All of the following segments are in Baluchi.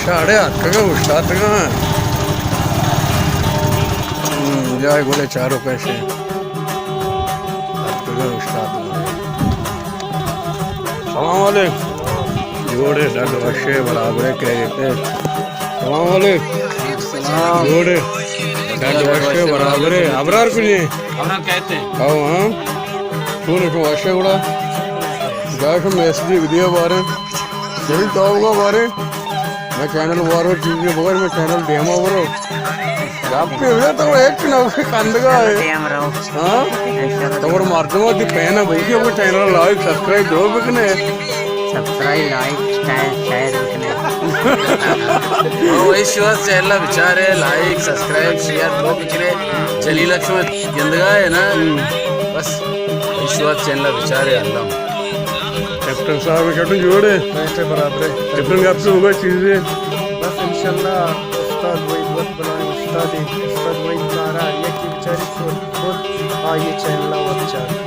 شاڑے اتکگ ءُ اوشتاتگ اَنت۔ ہم، جاہ گڑا چارو پیشے۔ اتکگ ءُ اوشتاتگ اَنت۔ سلام علیکم۔ جوڑ ئے، ڈڈ وش ئے، برابر ئے، خیریت ئے؟ سلام علیکم۔ جوڑ ئے، ڈڈ وش ئے، برابر ئے؟ ابرار کجا اِنت؟ ابرار کئیت اِنت۔ او ہاں۔ چون ئے، شما وش ئے گڑا؟ جاہ شما میسج دے بارے۔ جلیل تو ہوگا بارے۔ مئے چینل وارو چیزے بغیر مئے چینل دیما برو۔ گپے ہوئے تو ہچ نہ کندگا ئے۔ ہاں؟ تو مردم دی پہنا بھوکی کو چینل لائک سبسکرائب دو بکنے۔ سبسکرائب، لائک، شیئر، شیئر بکنے۔ او، ایشی واسطہ چینل بچارے، لائک، سبسکرائب، شیئر دو بکنے۔ جلیل شما گندگا ئے نا۔ بس، ایشی واسطہ چینل بچارے، اللہ۔ کیپٹن صاحب، کیپٹن جوڑ ئے؟ کیپٹن برابر ئے۔ کیپٹن گپ سے ہوگا چیزے۔ بس انشاءاللہ استاد وحید وت بلائیں استاد ئے، استاد وحید بلارا یکی بچاری سو خود آئیے چینل وت چار۔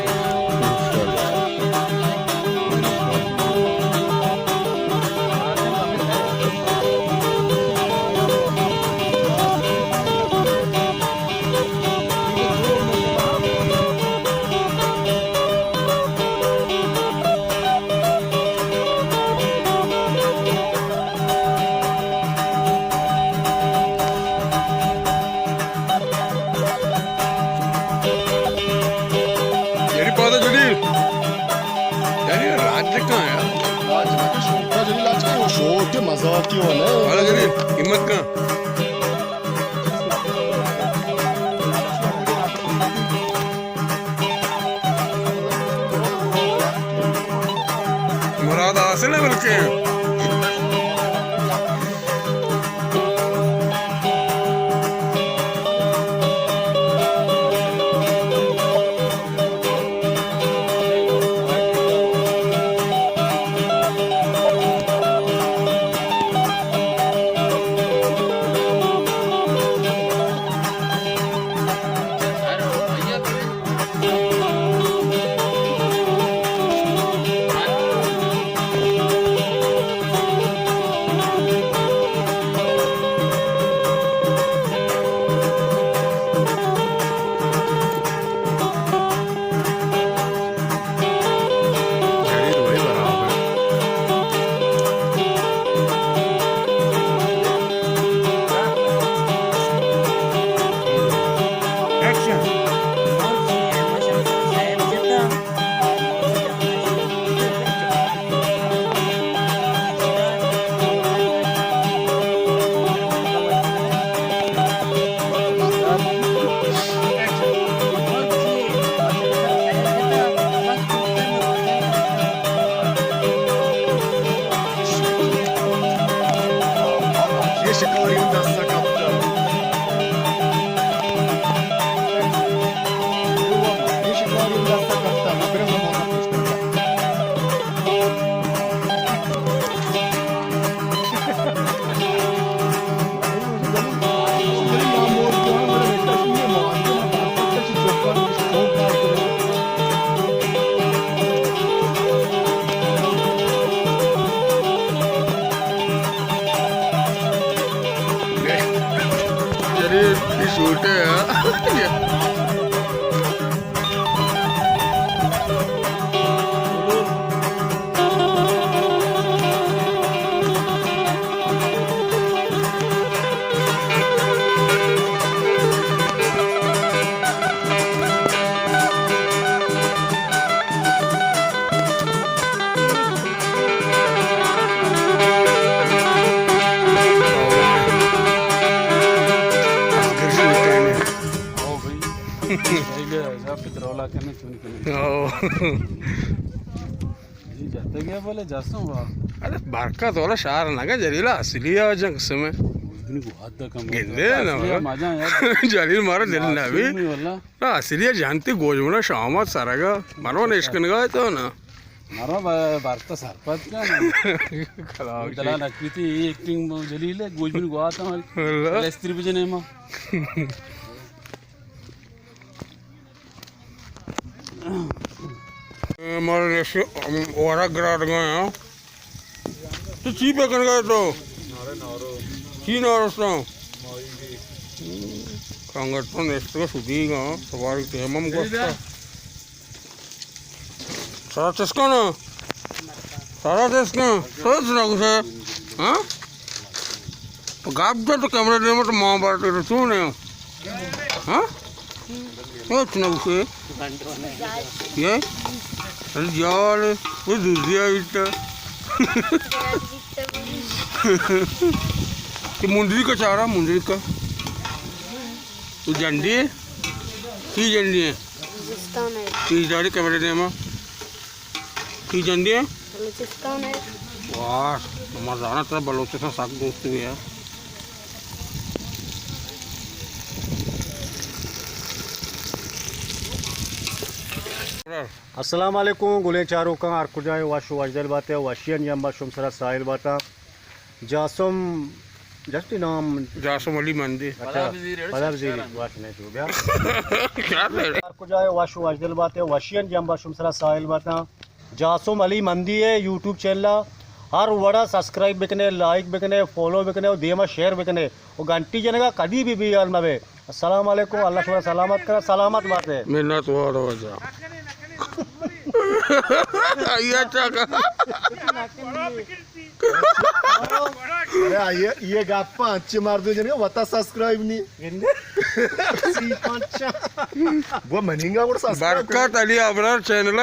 یعنی پادا جلیل۔ یعنی راج کہاں ہے؟ راج کا شوق تھا جلیل، آج کا وہ شوق کے مزاق کی والا ہے۔ والا جلیل، ہمت کہاں؟ مراد حاصل ہے بلکہ۔ چھوٹے، ہاں۔ او بھائی، بھائی، اضافی رولا کرنے چون کرنے۔ او۔ جی، جاتا گیا بولے، جاسوں وا۔ ارے، برکت والا شہر نہ گا، جلیل اصلی ہے، جنگ سے میں۔ گندے نا، اصلی ہے، مزہ ہے یار۔ جلیل مارا دل نہ بھی۔ اصلی میں واللہ۔ نا، اصلی ہے، جانتی گوجمنا شامات سرگا، مرو نشکن گا تو نا۔ مرو با-، بارتا سرپد کا نا۔ خراب دلال شی۔ اکبیتی، یہ ایکٹنگ جلیل ہے، گوجمن گوا تا ہماری۔ واللہ۔ چل استری بجنے ما۔ مارا نشے ورگ گراد گئے ہیں۔ تو چی پہ کنگا تو؟ چی نارستا؟ کنگا تو نشتگا سدی گا، سواری ٹیم ہم گوستا۔ سارا چسکا نا؟ سارا چسکا؟ تو چنا گوشے؟ ہاں؟ تو گپ جا تو کیمرہ دے مت ماں بار تو تو نے۔ ہاں؟ تو چنا گوشے؟ یہ؟ ارے جال، وہ دوسری آئی تو۔ کہ مندری کا چارہ، مندری کا۔ تو جنڈی ہے؟ کی جنڈی ہے؟ بلوچستان ہے۔ کی جنڈی کیمرہ دیما؟ کی جنڈی ہے؟ بلوچستان ہے۔ واہ، ہمارا زانا ترا بلوچستان سک دوست ہوئی ہے۔ السلام علیکم، گلیں چاروکاں، ہر کجائے وش و وشدل باتے، وشیانی ہم با شم سرا ساحل باتا۔ جاسم، جسٹ نام؟ جاسم علی مندی۔ اچھا، پدا بزیر، پدا بزیر، واش نہیں تو بیا۔ کیا ہے؟ ہر کجائے وش و وشدل باتے، وشیانی ہم با شم سرا ساحل باتا۔ جاسم علی مندی ہے یوٹیوب چینل، ہر وڑا سبسکرائب بکنے، لائک بکنے، فالو بکنے و دیما شیئر بکنے و گھنٹی جنگا کدی بھی بے حال مبے۔ السلام علیکم، اللہ شما سلامت کرا، سلامت باتے۔ منت وار واجہ۔ یہ اچھا کہا۔ ارے، یہ، یہ گپا انچے مردم جنے وتا سبسکرائب نہیں۔ وہ منینگا گڑا سبسکرائب۔ برکت علی ابرار چینل۔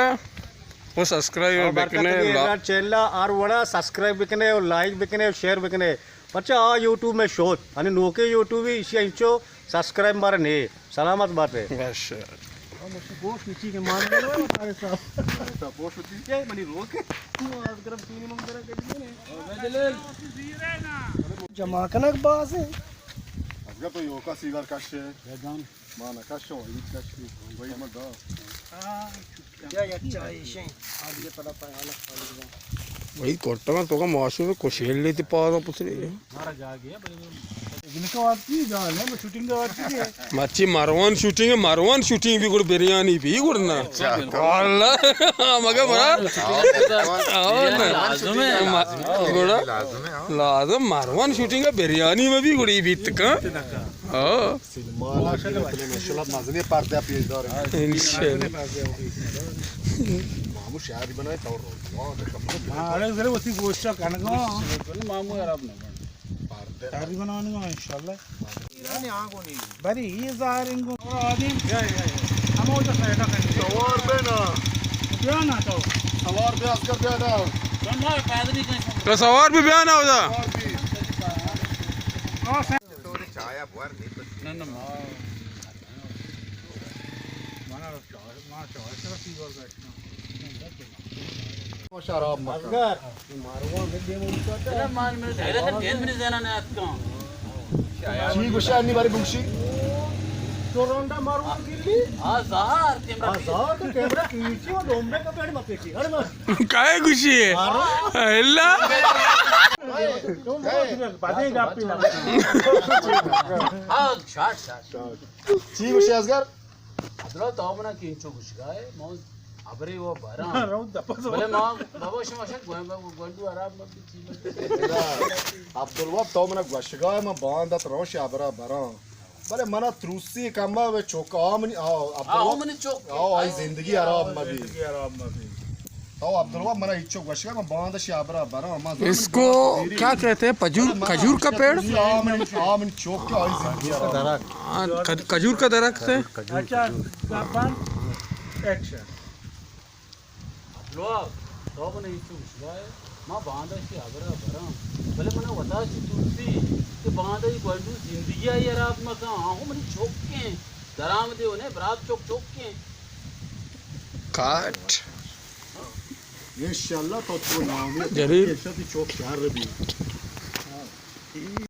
و سبسکرائب بکنے، لا-، چینل ہر وڑا سبسکرائب بکنے و لائک بکنے و شیئر بکنے۔ پرچا آ یوٹیوب میں شوت، یعنی نوکے یوٹیوب ہی، اسی انچو سبسکرائب مارا نے۔ سلامت باتے۔ بس۔ گوشت نیچی کے مان گئے ہو، ہمارے صاحب۔ گوشت ہوتی ہے، منی روک ہے۔ تو آج گرم چینی منگ درا کر دینے۔ جمع کنک باز ہے۔ اگر تو یوکا سیگار کش ہے۔ ما نہ کشوں، ہیچ کشی، وہی ما دا۔ یا یک چائے شیں، آ دیگہ پدا پہ حالت خالی بنا۔ وہی کوٹا تو کا معاشرے کشیل لیتے پادا پترے۔ مارا جا گیا، بلے جن کا وقت نہیں جا، نہیں، میں شوٹنگ کا وقت نہیں ہے۔ مچی مروان شوٹنگ، مروان شوٹنگ بھی گڑ بریانی بھی گڑ نا۔ اچھا۔ واللہ، مگا برا۔ آؤ نا۔ لازم ہے، ما-، لازم ہے۔ گڑا؟ لازم ہے، ہاں۔ لازم مروان شوٹنگ بریانی میں بھی گڑی بیت کا۔ ہاں۔ سینما لگی رہے، فلم انشاءاللہ مزنی پردہ پیش دارے۔ انشاءاللہ۔ مامو شہری بنائے تو رو۔ ہاں، ارے ذرا وتی گوشت کنگا۔ مامو عرب نہ بن۔ پردہ۔ شہری بنانے انشاءاللہ۔ بری یہ ظاہر انگو۔ ہمو تو سیٹا کنی۔ سوار بنا۔ بیا نا تو۔ سوار بیا، اصغر بیا نا۔ تو سوار بھی بیا نا ہوتا۔ سوار بھی۔ نہ، نہ، ما، ما چاہ، ما چاہ، سر فیور بیٹھنا۔ شراب مکن۔ اصغر، مارو دے دے مو۔ چی گوشے انی باری بگشی؟ تو رونڈا مارو گلی؟ آ زہر، کیمرہ آ زہر تو کیمرہ پیچھے و ڈومبے کا پیڑ مت پیچھے۔ ہر مت۔ کائے گوشی ہے؟ مارو۔ اللہ۔ تم بہت بدے گپی لگا۔ ہاں، شاٹ، شاٹ۔ چی گوشے اصغر؟ حضرت تو منا کینچو گوشگائے، ما ابرے و براں۔ بلے ما بابا شما شک گوئیں، گونڈو عرب مت چی مت۔ عبدالوہاب تو منا گوشگائے، ما باندت روش ابرا براں۔ بلے منا تروسی کما وے چوک آ منی، آ، عبدالوا-، آ منی چوک۔ آ، آئی زندگی حراب مبی۔ زندگی حراب مبی۔ او عبدالوا، منا ہچو گوشگا، من باندا شی ابرا براں، من اس کو کیا کہتے ہیں؟ پجور، کھجور کا پیڑ؟ آ منی، آ منی چوک، آئی زندگی حراب۔ ہاں، کھج-، کھجور کا درخت ہے۔ اچھا، زبان، ایکشن۔ لوگ، تو من ایشو گوشگا ئے، ما باندا شی ابرا براں، بلے منا وتا چی ترسی کہ باندا ای گونڈو زندگی آئی حراب مکن، آہو منی چوکیں، درآمدے و نے برات چوک چوکیں۔ کاٹ۔ انشاءاللہ تو چو ناامید جلیل۔ ایشا تی چوک شہر بی۔